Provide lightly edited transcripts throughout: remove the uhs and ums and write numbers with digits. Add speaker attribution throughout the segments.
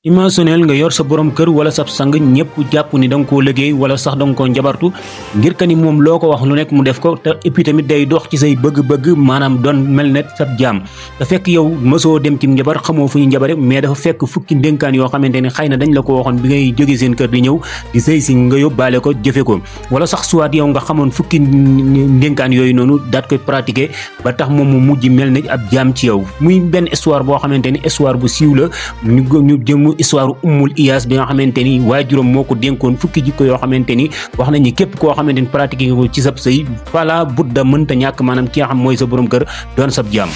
Speaker 1: imagineel nga yor sa borom kër wala sab sang ñëpp jàpp ni da nga koo liggéey wala sax da nga koo njabartu ngir ka ni moom loo ko wax lu nekk mu def ko te et puis tamit day dox ci say bëgg-bëgg maanaam doon mel ne sab jaam te fekk yow mësoo dem ci njabar xamoo fu ñu njabare mais dafa fekk fukki ndénkaan yoo xamante ni xëy na dañ la ko waxoon bi ngay jógee seen kër di ñëw di sëy si nga yóbbaale ko jëfe ko wala sax soit yow nga xamoon fukki ndénkaan yooyu noonu daat koy pratiquer ba tax moom mu mujj mel ne ab jaam ci yow muy benn histoire boo xamante ni histoire bu siiw la ñu jëm histoire Ummul Iyaas bi nga xamante ni waajuram moo ko dénkoon fukki jikko yoo xamante ni wax nañ ni képp koo xamante ni pratiqué ko ci sab sëy fala budda mënta ñàkk maanaam ki nga xam mooy sa borom kër doon sab jaam.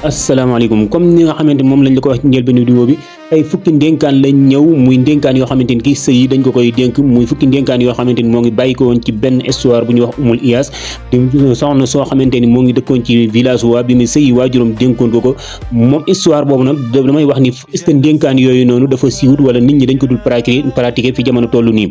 Speaker 1: asalaamaaleykum comme ni nga xamante ni moom lañ la ko wax ci njëlbéenu vidéo bi ay fukki ndénkaan lañ ñëw muy ndénkaan yoo xamante ni kii sëy yi dañ ko koy dénk muy fukki ndénkaan yoo xamante ni moo ngi bàyyi ko woon ci benn histoire bu ñuy wax Ummul Iyaas di soxna soo xamante ni moo ngi dëkkoon ci village waa bi mu sëy waajuram dénkoon ko moom histoire boobu nag damay wax ni est-ce que ndénkaan yooyu noonu dafa siiwut wala nit ñi dañ ko dul pratiquer fi jamono toll nii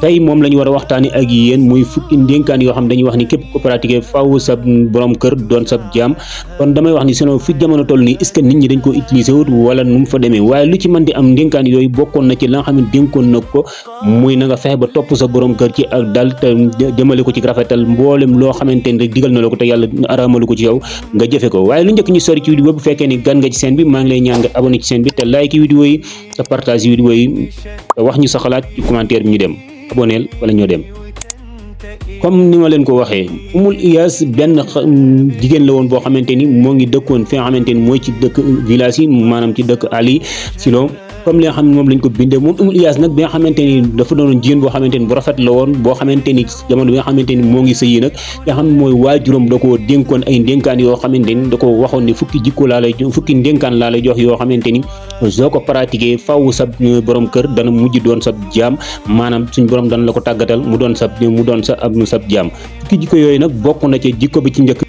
Speaker 1: tey moom la ñu war a waxtaani ak yéen muy fukki ndénkaan yoo xam dañuy wax ni képp ko pratiquer faaw sa borom kër doon sab jaam kon damay wax ni sinon fi jamono toll nii est-ce que nit ñi dañ ko utiliser wut wala nu mu fa demee waaye lu ci mën di am ndénkaan yooyu bokkoon na ci la nga xam ne dénkoon na ko muy na nga fexe ba topp sa borom kër ci ak dal te jëmale ko ci rafetal mboolem loo xamante ni rek digal na la ko te yàlla araamalu ko ci yow nga jëfe ko waaye lu njëkk ñu sori ci vidéo bu fekkee ni gan nga ci chaîne bi maa ngi lay ñaan nga abonné ci chaîne bi te like vidéo yi te partage vidéo yi te wax ñu sa xalaat ci commentaire bi ñu dem aboneel wala ñoo dem. comme ni ma leen ko waxee Ummul Iyaas benn jigéen la woon boo xamante ni moo ngi dëkkoon fi nga xamante ni mooy ci dëkk village yi maanaam ci dëkk Ali Silo comme li nga xam ne moom lañ ko bindee moom Ummul Iyaas nag bi nga xamante ni dafa doon jigéen boo xamante ni bu rafet la woon boo xamante ni jamono bi nga xamante ni moo ngi sëyi nag nga xam ne mooy waajuram da koo dénkoon ay ndénkaan yoo xamante ni da ko waxoon ni fukki jikko laa lay jox fukki ndénkaan laa lay jox yoo xamante ni soo ko pratiquer faw sa borom kër dana mujj doon sa jaam maanaam suñ borom dana la ko tàggatal mu doon sa sab jaam fukki jikko yooyu nag bokk na ci jikko bi ci njëkk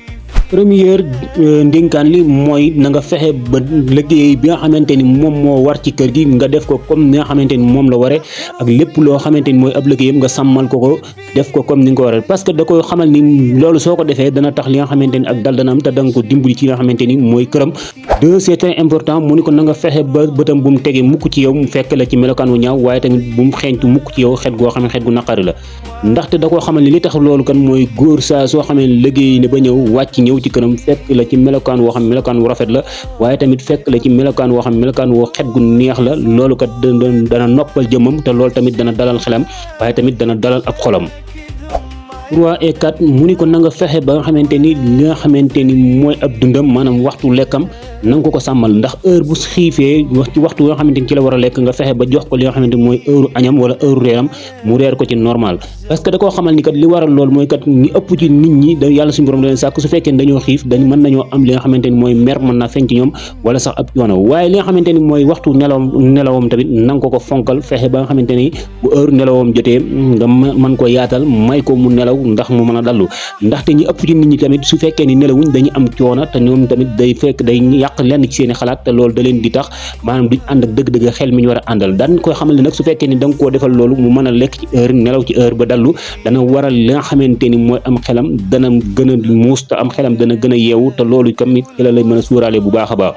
Speaker 1: première ndénkaan li mooy na nga fexe ba liggéey bi nga xamante ni moom moo war ci kër gi nga def ko comme ni nga xamante ni moom la waree ak lépp loo xamante ni mooy ab liggéeyam nga sàmmal ko def ko comme ni nga ko waree parce que da koy xamal ni loolu soo ko defee dana tax li nga xamante ni ak dal dana am te da nga ko dimbali ci nga xamante ni mooy këram deux c'est très important mu ni ko na nga fexe ba bëtam bu mu tegee mukk ci yow mu fekk la ci melokaan wu ñaaw waaye tamit bu mu xeeñtu mukk ci yow xet goo xam ne xet gu naqari la ndaxte da koo xamal ni li tax loolu kan mooy góor saa soo xamee liggéey ne ba ñëw wàcc ñëw ci këram fekk la ci melokaan woo xam melokaan wu rafet la waaye tamit fekk la ci melokaan woo xam melokaan woo xet gu neex la loolu kat dana noppal jëmmam te loolu tamit dana dalal xelam waaye tamit dana dalal ab xolam 3 et 4 mu ni ko na nga fexe ba nga xamante ni li nga xamante ni mooy ab dundam maanaam waxtu lekkam na nga ko sàmmal ndax heure bu xiifee wax ci waxtu nga xamante ni ci la war a lekk nga fexe ba jox ko li nga xamante ni mooy heure añam wala heure reeram mu reer ko ci normal parce que da koo xamal ni kat li waral loolu mooy kat ñi ëpp ci nit ñi da yàlla suñu borom da leen sàkk su fekkee ne dañoo xiif dañ mën nañoo am li nga xamante ni mooy mer mën naa feeñ ci ñoom wala sax ab coono waaye li nga xamante ni mooy waxtu nelawam tamit na nga ko fonkal fexe ba nga xamante ni bu heure nelawam jotee nga mën ko yaatal may ko mu nelaw ndax mu mën a dallu ndaxte ñi ëpp ci nit ñi tamit su fekkee ni nelawuñ dañu am coono te ñoom tamit day fekk day yàq lenn ci seeni xalaat te loolu da leen di tax maanaam duñ ànd ak dëgg-dëgg xel mi ñu war a àndal daan koy xamal ne nag su fekkee ni da nga koo defal loolu mu mën a lekk ci heure nelaw ci heure ba dallu dana waral li nga xamante ni mooy am xelam dana gën a muus te am xelam dana gën a yeewu te loolu tamit ci la lay mën a suuraale bu baax a baax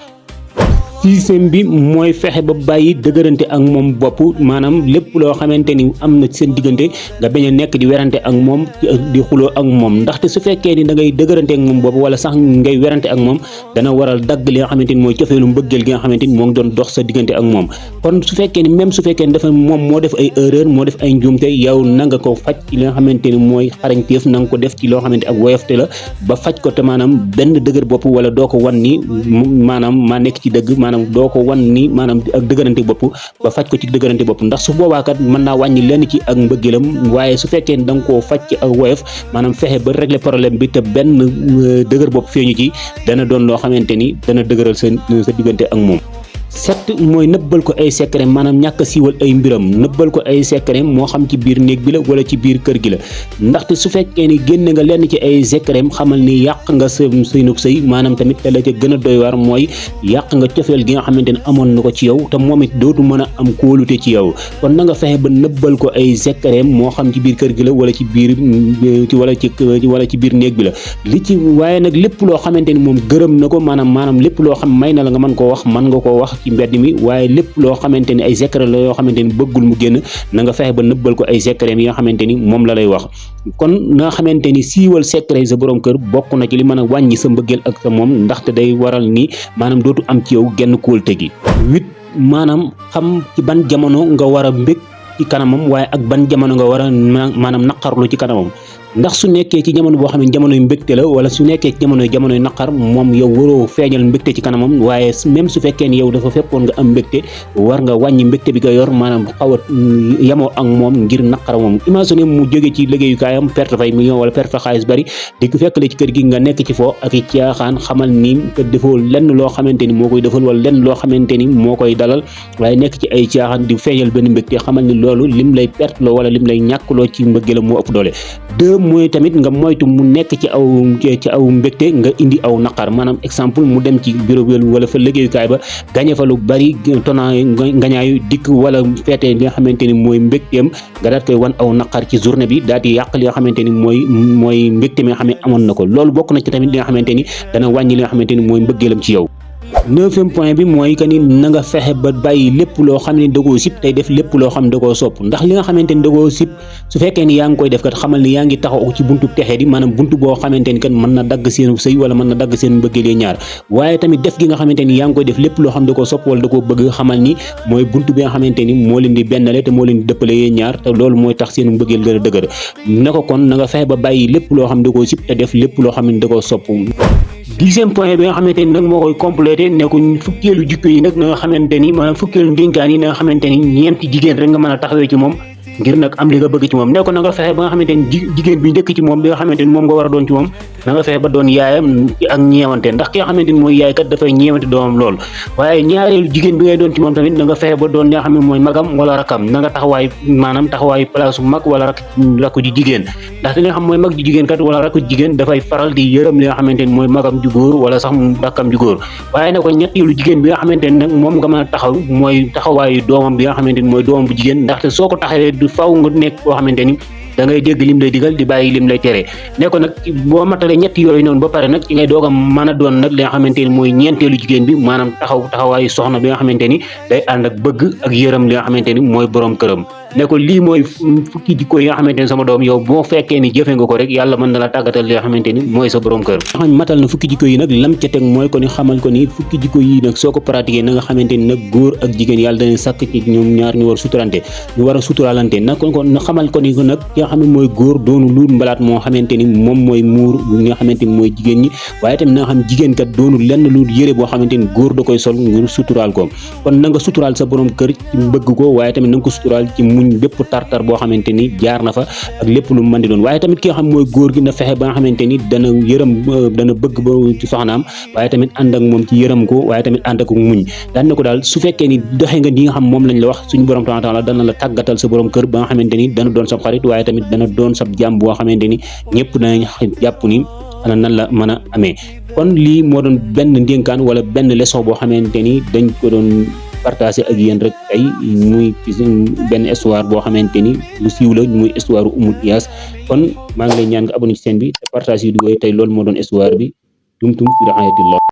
Speaker 1: sixième bi mooy fexe ba bàyyi dëgërante ak moom bopp maanaam lépp loo xamante ni am na seen diggante nga bañ a nekk di werante ak moom di xuloo ak moom ndaxte su fekkee ni da ngay dëgërante ak moom bopp wala sax ngay werante ak moom dana waral dagg li nga xamante ni mooy cofeelu mbëggeel gi nga xamante ni moo ngi doon dox sa diggante ak moom kon su fekkee ni même su fekkee ni dafa moom moo def ay erreur moo def ay njuumte yow na nga ko faj ci li nga xamante ni mooy xarañteef na nga ko def ci loo xamante ak woyofte la ba faj ko te maanaam benn dëgër bopp wala doo ko wan ni maanaam maa nekk ci dëgg maanaam doo ko wan ni maanaam ak dëgërante bopp ba faj ko ci dëgërante bopp ndax su boobaa kat mën naa wàññi lenn ci ak mbëggeelam waaye su fekkee ne da nga koo faj ci ak woyof maanaam fexe ba régler problème bi te benn dëgër bopp feeñu ci dana doon loo xamante ni dana dëgëral sa diggante ak moom. 7 mooy nëbbal ko ay secret maanaam ñàkk a siiwal ay mbiram nëbbal ko ay secret moo xam ci biir néeg bi la wala ci biir kër gi la ndaxte su fekkee ni génne nga lenn ci ay secret xamal ni yàq nga sa sëynug sëy maanaam tamit te la ca gën a doy waar mooy yàq nga cofeel gi nga xamante ne amoon na ko ci yow te moom it dootu mën a am kóolute ci yow kon na nga fexe ba nëbbal ko ay secret moo xam ci biir kër gi la wala ci biir wala ci biir néeg bi la li ci waaye nag lépp loo xamante ni moom gërëm na ko maanaam lépp loo xam may na la nga mën koo wax mën nga koo wax ci mbedd mi waaye lépp loo xamante ni ay secret la yoo xamante ni bëggul mu génn na nga fexe ba nëbbal ko ay secret yi nga xamante ni moom la lay wax. kon na nga xamante ni siiwal secret sa borom kër bokk na ci li mën a wàññi sa mbëggeel ak sa moom, ndaxte day waral ni maanaam dootu am ci yow genn kóolte gi. 8 maanaam xam ci ban jamono nga war a mbég ci kanamam waaye ak ban jamono nga war a maanaam naqarlu ci kanamam. ndax su nekkee ci jamono boo xam ne jamonoy mbégte la wala su nekkee ci jamonoy naqar moom yow waroo feeñal mbégte ci kanamam, waaye même su fekkee ni yow dafa fekkoon nga am mbégte war nga wàññi mbégte bi nga yor maanaam xaw a yemoo ak moom ngir naqar moom. imagine mu jóge ci liggéeyukaayam perte fay million wala perte fa xaalis bari di ko fekk la ci kër gi nga nekk ci foo ak i caaxaan, xamal ni que defoo lenn loo xamante ni moo koy defal wala lenn loo xamante ni moo koy dalal, waaye nekk ci ay caaxaan di feeñal benn mbégte, xamal ni loolu lim lay perte loo wala lim lay ñàkkloo ci mbëggeelam moo ëpp doole. mooy tamit nga moytu mu nekk ci aw mbégte nga indi aw naqar, maanaam exemple mu dem ci bureau bi wala fa liggéeyukaay ba gañe fa lu bari tona ngañaayu dikk wala feete li nga xamante ni mooy mbégteem nga daat koy wan aw naqar ci journée bi daal di yàq li nga xamante ni mooy mbégte mi nga xam ne amoon na ko. loolu bokk na ci tamit li nga xamante ni dana wàññi li nga xamante ni mooy mbëggeelam ci yow. 9e point bi mooy que ni na nga fexe ba bàyyi lépp loo xam ne da koo sib tey def lépp loo xam ne da koo sopp, ndax li nga xamante ni da koo sib su fekkee ni yaa ngi koy def kat xamal ni yaa ngi taxaw ci buntu texee di, maanaam buntu boo xamante ni kat mën na dagg seen sëy wala mën na dagg seen mbëggeel ñaar. waaye tamit def gi nga xamante ni yaa ngi koy def lépp loo xam da koo sopp wala da koo bëgg, xamal ni mooy buntu bi nga xamante ni moo leen di bennale te moo leen di dëppale yéen ñaar, te loolu mooy tax seen mbëggeel gën a dëgër. ne ko kon na nga fexe ba bàyyi lépp loo xam da koo sib te def lépp loo xam ne da koo sopp. 10e point bi nga xamante ni nag moo koy complété ne ko fukkeelu jikko yi nag na nga xamante ni maanaam fukkeelu ndénkaan yi na nga xamante ni ñeenti jigéen rek nga mën a taxawee ci moom ngir nag am li nga bëgg ci moom. ne ko na nga fexe ba nga xamante ni jigéen bi njëkk ci moom bi nga xamante ni moom nga war a doon ci moom na nga fexe ba doon yaayam ak ñeewante, ndax ki nga xamante ni mooy yaay kat dafay ñeewante doomam lool. waaye ñaareelu jigéen bi ngay doon ci moom tamit na nga fexe ba doon li nga xam ne mooy magam wala rakam, na nga taxawaay place mag wala rakku ji jigéen, ndax li nga xam mooy mag ji jigéen kat wala rakku ji jigéen dafay faral di yërëm li nga xamante ni mooy magam ju góor wala sax rakkam ju góor. waaye ne ko ñetteelu jigéen bi nga xamante ni nag moom nga mën a taxaw mooy taxawaayu doomam bi nga xamante ni mooy doomam bu jigéen, ndaxte soo ko taxawee du faw nga nekk koo xamante ni da ngay dégg lim lay digal di bàyyi lim lay tere. ne ko nag boo matalee ñett yooyu noonu ba pare nag ci ngay doog a mën a doon nag li nga xamante ni mooy ñeenteelu jigéen bi, maanaam taxawaayu soxna bi nga xamante ni day ànd ak bëgg ak yërëm li nga xamante ni mooy borom këram. ne ko lii mooy fukki jikko yi nga xamante ni sama doom yow boo fekkee ni jëfe nga ko rek yàlla mën na la tàggatal li nga xamante ni mooy sa borom kër. nga xam matal na fukki jikko yi nag lam ca teg mooy ko ni xamal ko ni fukki jikko yi nag soo ko pratiqué na nga xamante ni nag góor ak jigéen yàlla dana sàkk ci ñoom ñaar ñu war suturante ñu war a suturalante nag kon na xamal ko ni nag ki nga xam ne mooy góor doonu luut mbalaat moo xamante ni moom mooy muur nga xamante ni mooy jigéen ñi, waaye tamit na nga xam jigéen kat doonu lenn lu yëre boo xamante ni góor da koy sol ngir suturaal ko. kon na nga suturaal sa borom kër ci bëgg ko, waaye tamit na nga ko suturaal ci muñ bépp tartar boo xamante ni jaar na fa ak lépp lu mën di doon. waaye tamit ki nga xam mooy góor gi na fexe ba nga xamante ni dana bëgg ba ci soxnaam, waaye tamit ànd ak moom ci yërëm ko, waaye tamit ànd ak muñ. daan na ko daal su fekkee ni doxe nga li nga xam moom lañ la wax suñu borom taala dana la tàggatal sa borom kër ba nga xamante ni dana doon sab xarit, waaye tamit dana doon sab jàmm boo xamante ni ñëpp danañ jàpp ni ana nan la mën a amee. kon lii moo doon benn ndénkaan wala benn leçon boo xamante ni dañ ko doon partagé ak yéen rek tey, muy benn histoire boo xamante ni lu siiw la, muy histoire Oumou Iyas. kon maa ngi lay ñaan nga abonné ci chaîne bi te partagé vidéo yi tey loolu moo doon histoire bi. Dumtum fi ra'ayatillah.